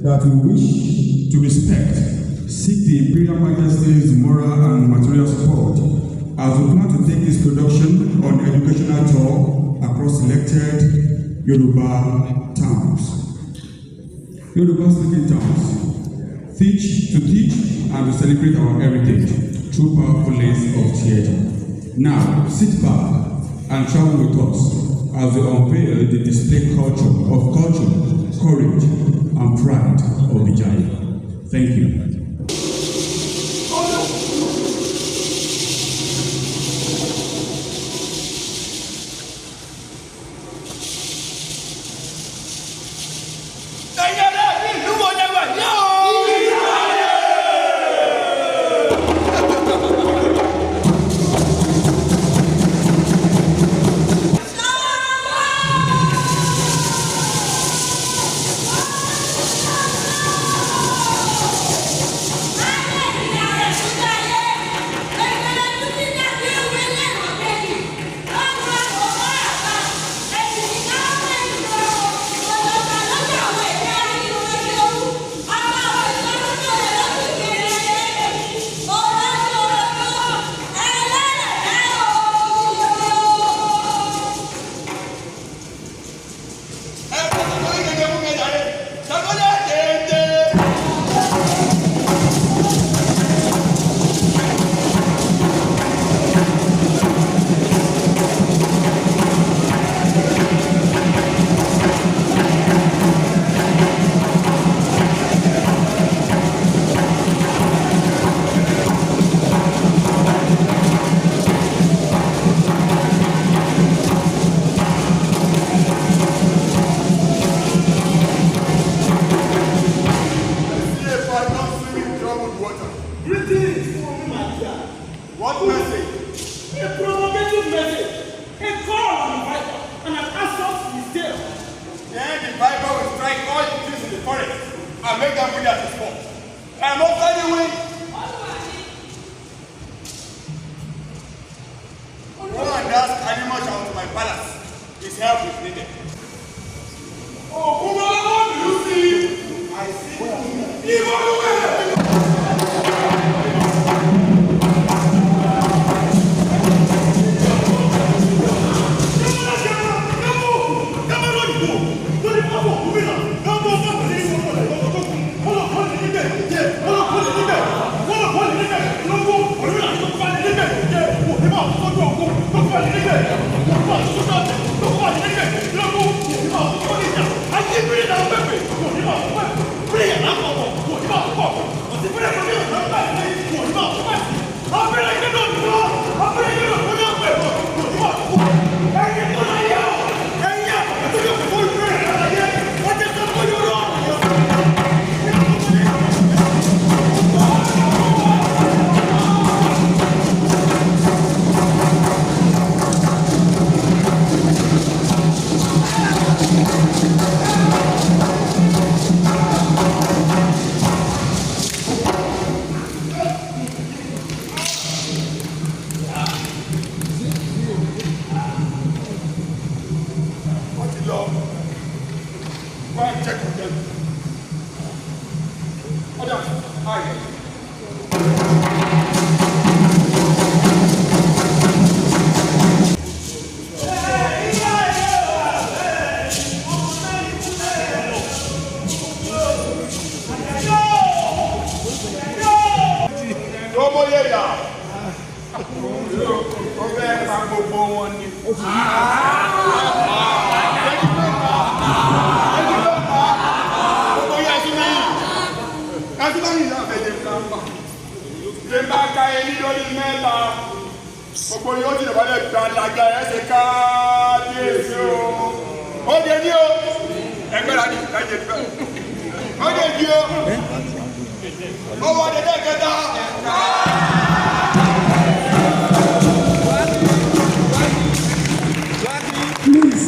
That we wish to respect, seek the Imperial Majesty's moral and material support as we plan to take this production on educational tour across selected Yoruba towns. Yoruba speaking towns. Teach to teach and to celebrate our heritage through powerful lens of theatre. Now, sit back and travel with us as we unveil the display culture of culture, courage, and pride of Ijaye. Thank you. Ẹ̀yin ará mi, ìlú wo lẹ wà ní o? Ẹ kọ́ tó ní gẹ́gẹ́ fún mi jàre. Ṣàkóso déédéé. See a python swimming in troubled water. Greetings, Mummy. What message? A provocative message, a call on the viper, and an assault to his tail. Then the viper will strike all the trees in the forest and make them wither to spot. I'm also the way. Go and ask Animashaun to my palace. His help is needed. Ògúnmọ́lá, do you see? I see. Ìwọ. Wọ́n ti lọ. Go and check on them. Others, hide. Lọ́mọyẹ̀dà. Ó fẹ́ pa gbogbo wọn ni. Gbogbo yẹ ẹsùn lẹ́yìn. Ẹsùn lẹ́yìn náà fẹ́ jẹ ká pa. Ṣé bá ka ẹni lórí mẹ́ta? Gbogbo yóò ti dọ̀bálẹ̀ gbalaga ẹ̀ ṣe káábíyèsí o. Ó dé ní o. Ẹgbẹ́ la ní ẹ̀jẹ̀ fẹ́. Ó dé ní o. Ó wà dédé kẹta. Please.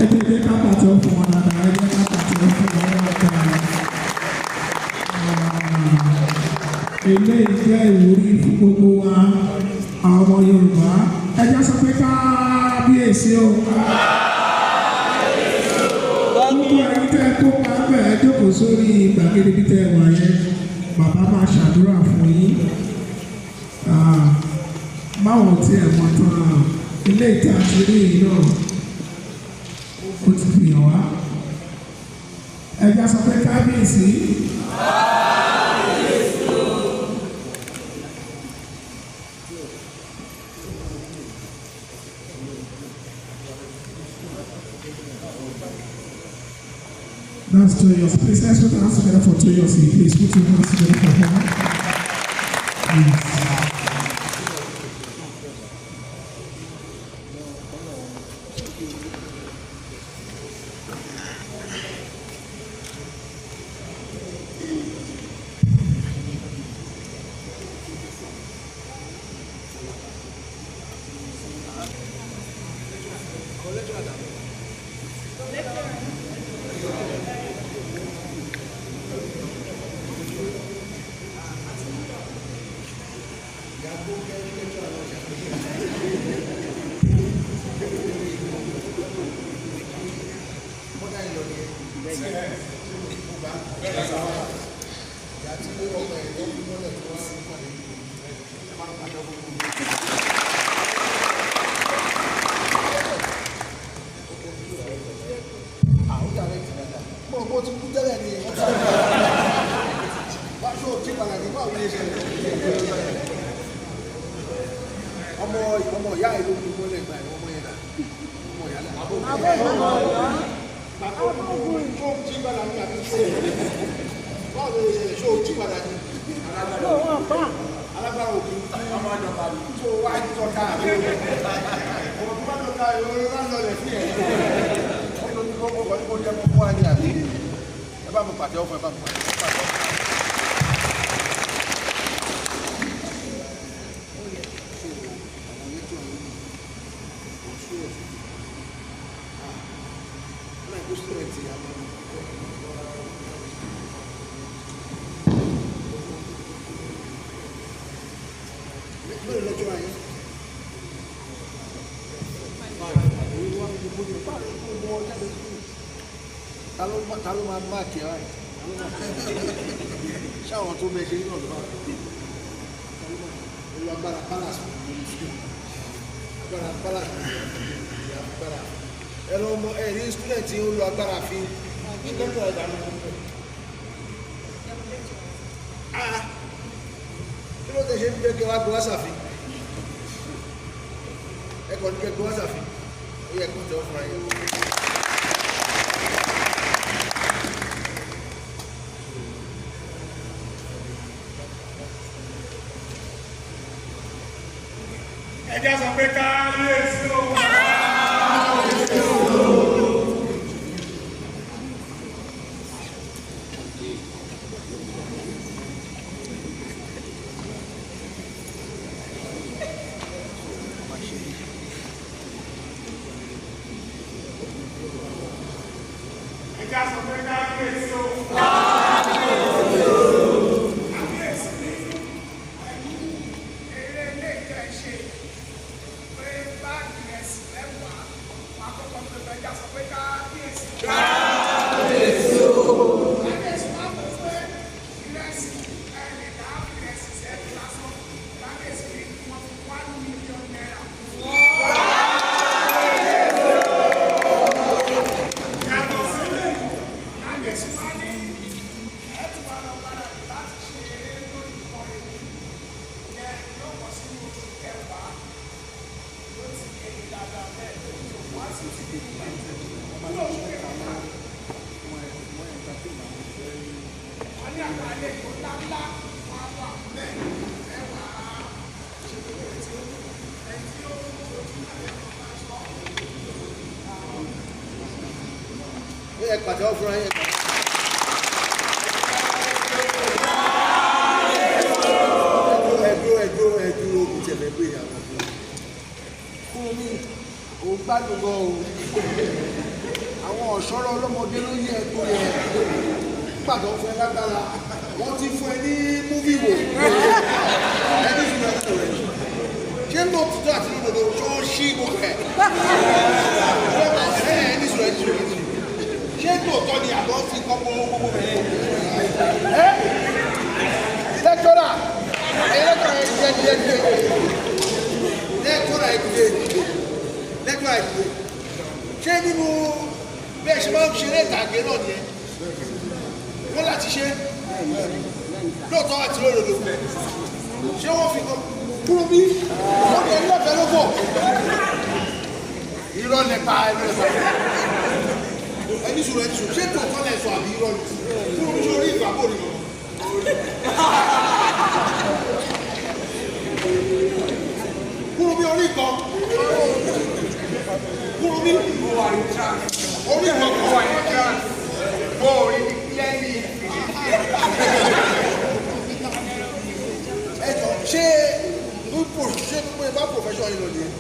Ẹ jẹ́ ká pàtẹ́wọ́ fún wọn dáadáa, ẹ jẹ́ ká pàtẹ́wọ́ fún wọn dáadáa. Eléyìí jẹ́ ìwúrí fún gbogbo wa, àwọn ọmọ Yorùbá. Ẹ jẹ́ sọ pé káàbíyèsí. Kábíyèsí o. Gbogbo ẹni tẹ́ kópa bẹ́ẹ̀ jókòó sórí gbàgede bí tẹ́ wà yẹn, bàbá máa ṣàdúrà fún yín. Báwo tí ẹ̀ mọ̀ tán ilé ìta àti rí yìí náà ó ti fi hàn wá. Ẹ já sọ pé kábíyèsí. That's Toyosi. Please let's put our hands together for Toyosi. Please put your hands together for her. Yes. Ọmọ ìyá ìlú ni mo lè gba ìwọ ọmọ yẹn dà, ọmọ ìyá dà. Bàbá tó ń jí padà ní àbí ṣó báwo ló ṣe ṣó jí padà ní. Alágbára òkè ọmọ àjọba tó wá tọ́ka àbí ọmọ tó bá tọ́ka ìrora bá lọlẹ̀ fún ẹ̀. Wọ́n tó ní kó kó kó jẹ́ kó wá ní àbí. Ẹ bá mi pàtẹ́wọ́ fún, ẹ bá mi pàtẹ́wọ́. Ta ló máa máàkì ẹ báyìí? Ṣáwọn tó bẹ ṣe nínú ọ̀dọ́ bá olú agbára palace, agbára palace, agbára ẹ lọ mọ ẹ ní student ó lo agbára fi lẹ́tọ̀ ẹ̀dá ló ń bọ̀. Kí ló tẹ̀ ṣe ń bẹ́ kí wá gbé wá sàfin? Ẹ kàn ní kẹ́ gbé wá sàfin, ó yẹ kó tẹ̀ ọ́ fúnra yẹn. Ẹ jẹ́ sọ pé kábíyèsí o. Ẹ jẹ́ sọ pé kábíyèsí o. Kábíyèsí ní pẹ̀lú eré ilé ìtẹ́ ṣe pé báàgì ẹ̀sìn 10 wọn àkọ́kọ́ pé ẹja sọ pé kábíyèsí. Kábíyèsí o. Kábíyèsí wọn kò pé ìrẹsì ẹnì ká ìrẹsì sẹ́ẹ̀kì lásán, kábíyèsí ní wọ́n fi ₦1 million. Yàtọ̀ sílẹ̀, kábíyèsí wọn ní ẹ̀ẹ́dùn wa lọ padà láti ṣe eré lórí ìkọ́ èyí yẹn yóò bọ̀ sínú oṣù kẹwàá, yóò ti kéde dáadáa bẹ́ẹ̀ tó wá sí ti di ìgbà nínú oṣù kẹwàá. Wọ́n ní àwọn àlejò ńláńlá wọn wà bẹ́ẹ̀ ẹ wà á ṣe gbogbo ẹ̀ tí ó ẹ̀ tí ó ojú àlẹ́ kan máa sọ. Ó yẹ pàtẹ́wọ́ fúnra yẹn. Ẹ dúró, ẹ dúró, ẹ dúró, kò tiẹ̀ fẹ́ gbé ìyàwó fún mi. Fún mi, ò gbádùn gan o. Àwọn ọ̀ṣọ́rọ̀ ọlọ́mọdé ló yẹ kó yẹ. Nígbà tó ń fún ẹ lágbára, wọ́n ti fún ẹ ní múfì wò. Ẹni sùn lọ́dọ̀ rẹ̀. Ṣé ń lò títọ́ àti lódodo tó ṣí gbogbo ẹ̀? Lóòótọ́ ni àbọ̀ fi kọ́ gbogbo bẹ̀rẹ̀. Ẹ́ lẹ́tọ́rà lẹ́tọ́rà ẹ̀ dìde dìde lẹ́tọ́rà ẹ̀ dìde dìde lẹ́tọ́rà ẹ̀ dìde. Ṣé nínú bẹ́ẹ̀ ṣe máa ń ṣeré ìtàgé náà nìyẹn? Wọ́n láti ṣe lóòótọ́ àti lódodo. Ṣé wọ́n fi kọ́ kúrò bí? Wọ́n ní ẹni lọ́fẹ̀ẹ́ lóko. Irọ́ lẹ pa irọ́ lẹ pa. Ẹni sùúrù ẹni sùúrù ṣé tòótọ́ lẹ sọ àbí irọ́ ni? Kúrò bí ṣe orí ìgbàgbọ́ ni? Kúrò bí orí kan. Kúrò bí orí kan Mo wà ní trans. Mo rí ní clearly. Ẹ jọ ṣé pípò ṣé pípò ẹ bá profession yìí lọ nìyẹn?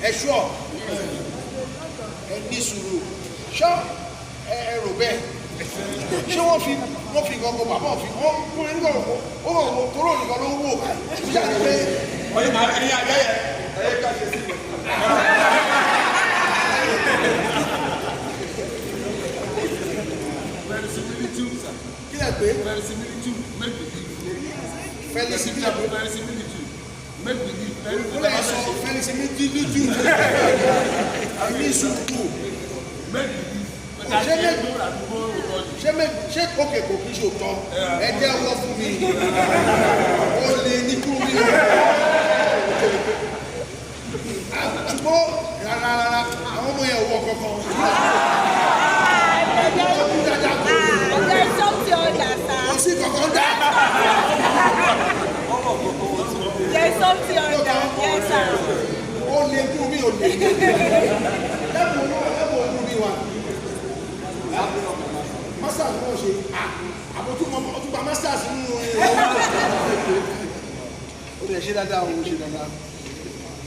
Ẹ ṣọ́ ẹ ní sùúrù ṣọ́ ẹ rò bẹ́ẹ̀ ṣé wọ́n fi nǹkan kan bàbá òfin wọ́n kúrò nígbà wọ́n ó wọ́n wọ́n kúrò nìkan ló ń wò ṣáà ní pé Ọyẹ́ màá ẹni àjẹyẹ. Ẹyẹ ká ṣe sí mi. Verisimilitude, sir. Kí lẹ pé Verisimilitude, make believe. Felix kí lẹ pé Verisimilitude, make believe. ó lè sọ Felix mi dídú jù ní sùúrù Make believe. Ṣé ṣé ṣé òkè kò kí ṣòótọ́ ẹ jẹ́ wọ́ fún mi ó lè ní kúrú mi ṣùgbọ́n rárá rárá àwọn ọmọ yẹn wọ kankan wọ́n kú dáadáa kò There's something under, sir. kò sí kankan dá There's something under. Yes, sir. Ó lè kúrú mi ò lè lẹ́bùn náà lẹ́bùn kúrú mi wà masters náà ṣe àbótúmọ̀ ọtúgba masters nínú ẹ̀ ó lè ṣe dáadáa ó ṣe dáadáa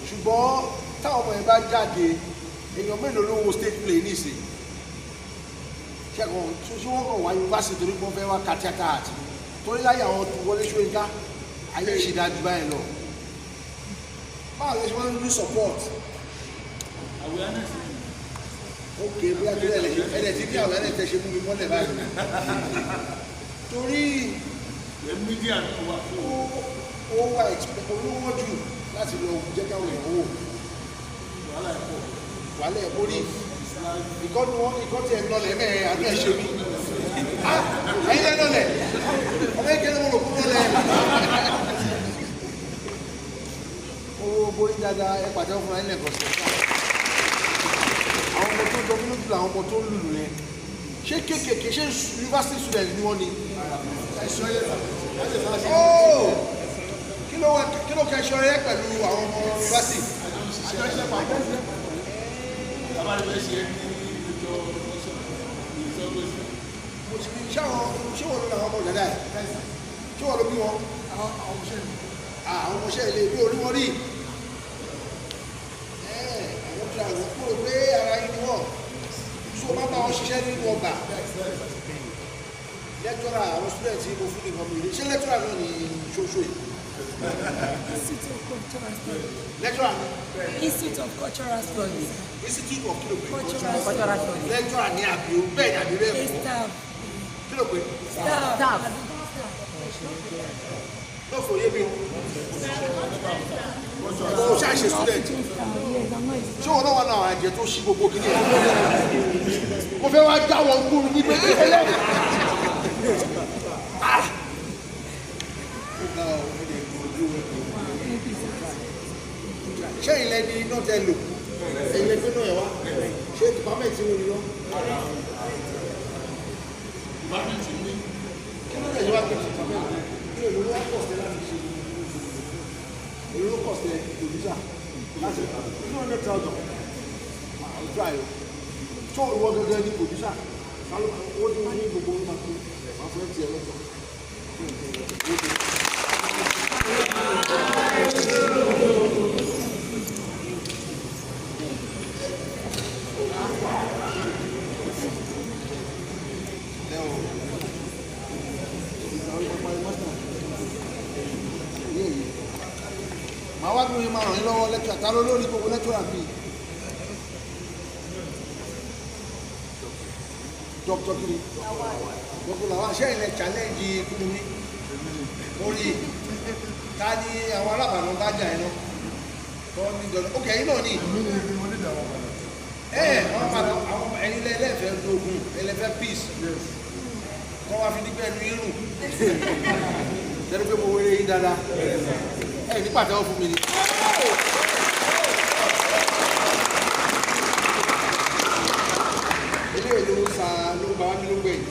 ṣùgbọ́n táwọn ọmọ yẹn bá jáde èèyàn mélòó ló wo state play nísìn ṣẹ́gun tí wọ́n kàn wá yunifásitì torí pé wọ́n fẹ́ wá ka theatre art torí láyé àwọn tó Wọlé Ṣóyínká ayé ṣe dájú báyìí lọ báwo lè ṣe wọ́n ní support Awareness. Ok bóyá torí ẹ̀ lè ṣe ẹ̀ lè ti ní awareness tẹ̀ ṣe mú mi mọ́lẹ̀ báyìí torí The media náà wà fún ó wà olówó jù láti lọ jẹ́ káwọn èèyàn wò wàhálà ẹ̀kọ́. Wàhálà ẹ̀ mórí ìkọ́nu wọn ìkọ́ tiẹ̀ nọlẹ̀ mẹ́rin àbí ẹ̀ ṣe mí. Ah, ẹ̀yin lẹ́ nọlẹ̀ ọmọ ìkẹlẹ́ wọn lò kú nọlẹ̀ owó borí dáadáa ẹ pàtẹ́wọ́ fúnra yín lẹ́ẹ̀kan sí i. Àwọn ọmọ tó jọ mí lójú làwọn ọmọ tó ń lùlù yẹn ṣé kéékèèké ṣé university student ni wọ́n ni? Oh, kí ló wá kí ló kẹ́ ṣọrẹ́ pẹ̀lú àwọn ọmọ university? Mo ti ní ṣé àwọn ṣé wọ́n ló làwọn ọmọ dàda ẹ̀ ṣé wọ́n ló bí wọn? Àwọn ọmọọṣẹ́ ilé bí orí wọn rí ẹ̀ àwọn tí àwọn kúrò pé ara yín ni wọ́n so má bá wọn ṣiṣẹ́ nínú ọgbà lecturer àwọn student yìí mo fún nìkan mi rí ṣé lecturer náà ní ṣoṣo yìí? Institute of Cultural Studies. Lecturer ni? Institute of Cultural Studies. Institute of kí ló pé? Cultural Studies. Lecturer ní àbí o bẹ́ẹ̀ ni àbí bẹ́ẹ̀ A kọ́? staff. Kí ló pé? Staff. Náà fò yé mi o o ṣáà ṣe student. Staff. Yes, I'm not a Ṣé wọn náà wà náà àjẹ tó ṣí gbogbo kí ni ẹ mo fẹ́ wá jáwọ́ gbúrú wípé ẹlẹ́rìí. Ah! Ó ga ọ, ẹ lè lo ojú ẹ. Ṣé ilẹ̀ ni iná tẹ lò ẹ̀yẹ gbé náà yẹ wá ṣé department wo ni lọ? Department ní Kí ló dé ṣe wá pé department kí ló ló wá pọ̀ sí láti ṣe èlò ló pọ̀ sí producer láti 200,000? Àwọn try o tó ìwọ gẹ́gẹ́ ní producer owó tí wọ́n ní gbogbo wọn máa fún máa fún MTN lọ́tọ̀. Màá wá bí mo ṣe máa ràn yín lọ́wọ́ lẹ́tọ̀ ta ló lórí gbogbo lẹ́tọ̀ àbí. Dr. Kini, Dr. Lawal, ṣé ilẹ̀ challenge Kúrúnmí orí ta ni àwọn alábàánú bá jà ẹ lọ tó ní dandan? Ok, ẹ̀yin náà ni ẹ àwọn padà àwọn ẹ̀yin lẹ́ẹ̀fẹ́ lóògùn ẹlẹ́fẹ́ peace kọ́ wá fi dípẹ́ ẹnu irun tẹ́lẹ̀ pé mo wéré yín dáadáa ẹ̀ ní pàtẹ́wọ́ fún mi ni. Eléyìí ló ń sa ló ń ba wá mi ló ń gbẹ̀yìn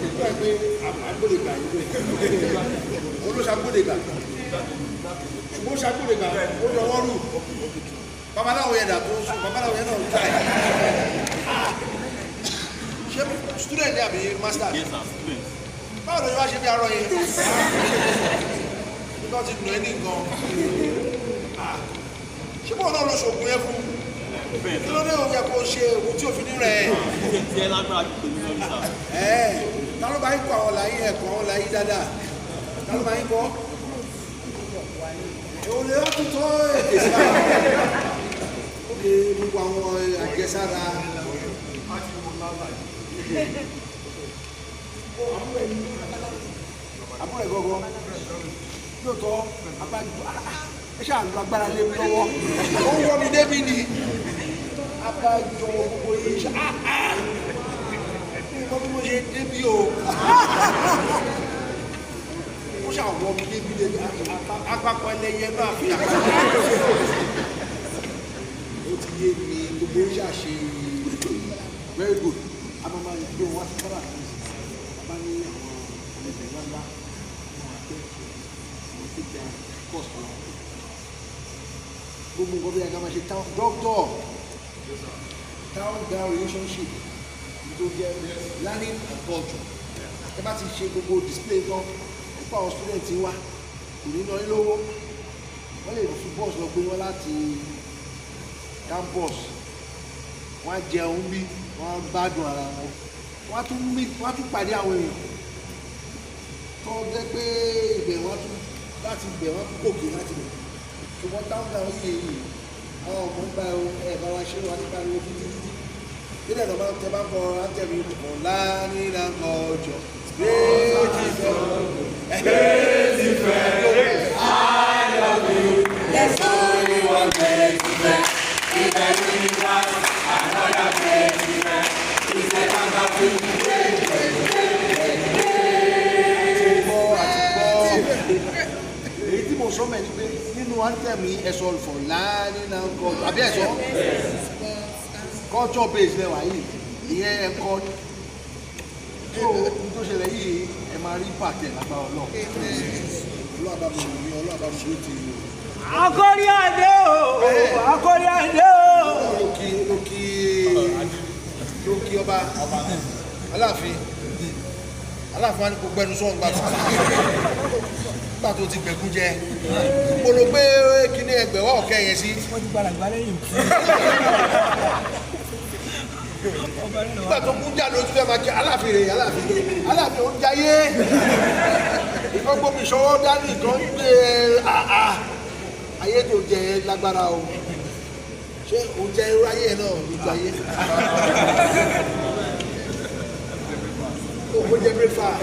nígbà pé agbódegbà yìí olóṣàgbódegbà, ṣùgbọ́n ṣàgbódegbà ó lọ wọ́n rù. Babaláwo yẹn dà tó ń sùn, babaláwo yẹn náà ń ta ẹ̀. Ṣé student ni àbí master? Yes, sir, student. Báwo ló ṣe wá ṣe bí arọ yẹn nígbà tí nù ẹ́ ní nǹkan? Ṣé bóun náà lọ ṣoògùn yẹn fún? Kí ló dé òun yẹ kó ṣe òun tí òfin ní rẹ̀? Tí ẹ lágbára ju tèmi lọ ní sà. Ẹ ta ló bá yín kọ àwọn làyín ẹ̀kọ́ àwọn làyín dáadáa? Ta ló bá yín kọ́? Èwo lè wá tún tọ́ èdè sí àwọn ókè gbogbo àwọn àjẹsára? Àbúrò ẹ̀ gọ́gọ́ lóòótọ́ abájú ẹ ṣáà lu agbára lé mi lọ́wọ́, ó ń wọ́ mi débi ni abájọ gbogbo yìí ṣá nǹkan bí mo ṣe débi o, ó ṣàwọ́ mi débi débi apapọ̀ ẹlẹ́yẹ náà fi àkókò. Ó ti yé mi, gbogbo ń ṣàṣe very good. A máa máa gbé wọn wá sí sábà a bá ní àwọn àlejò ńláńlá, àwọn akẹ́kọ̀ọ́, àwọn tó jẹ course wọn, gbogbo nǹkan bí i ká máa ṣe town doctor, town gown relationship tó jẹ́ learning and culture. Ẹ bá ti ṣe gbogbo display tán nípa àwọn student wa, kò ní ná yín lówó. Wọ́n lè fi bus lọ gbé wọn láti campus, wọ́n á jẹun bí wọ́n á gbádùn ara wọn, wọ́n á tún meet, wọ́n á tún pàdé àwọn èèyàn tó jẹ́ pé ibẹ̀ wọ́n tún láti ibẹ̀ wọ́n tún gòkè láti ibẹ̀. Ṣùgbọ́n táwọn náà yìí àwọn ọmọ ń bá ẹ bá wa ṣe wà nípa ariwo títí títí nílẹ̀ náà máa ń tẹ bá ń kọ àtẹ̀mí ọ̀la nílànà ọjọ́ méjì fẹ́. Méjì fẹ́. I love you. There's only one méjì fẹ́. In the universe, another méjì fẹ́. It's a number two. Àti gbọ́, àti gbọ́. Èyí tí mo sọ mẹ́ ni pé nínú anthem yìí, ẹ̀sọ́ for learning and culture, àbí ẹ̀sọ́ culture base lẹ́wà yìí, ìyẹn ẹ̀kọ́ tó n tó ṣẹlẹ̀ yìí, ẹ máa rí pàtẹ lágbára Ọlọ́run. Ọlọ́run bá mi wò ní, Ọlọ́run bá mi wò ti Akórí adé o, akórí adé o. Lókì lókì lókì ọba Aláàfin, Aláàfin wa ni kò gbẹnu sọ̀rọ̀ gbà tó ti gbẹ̀kú jẹ mo ló gbé kíní ẹgbẹ̀wá ọ̀kẹ́ yẹn sí. Wọ́n ti gbára gbá lẹ́yìn. Nígbà tó kú jà ló tún fẹ́ máa jẹ Aláàfin rè. Aláàfin, Aláàfin ò ń jayé ìkan gbómi ìṣọwọ́ dání, ìkan ń gbé àá ayé tó jẹ lágbára o. Ṣé o jẹ irú ayé náà lójú ayé o? Jẹ breakfast.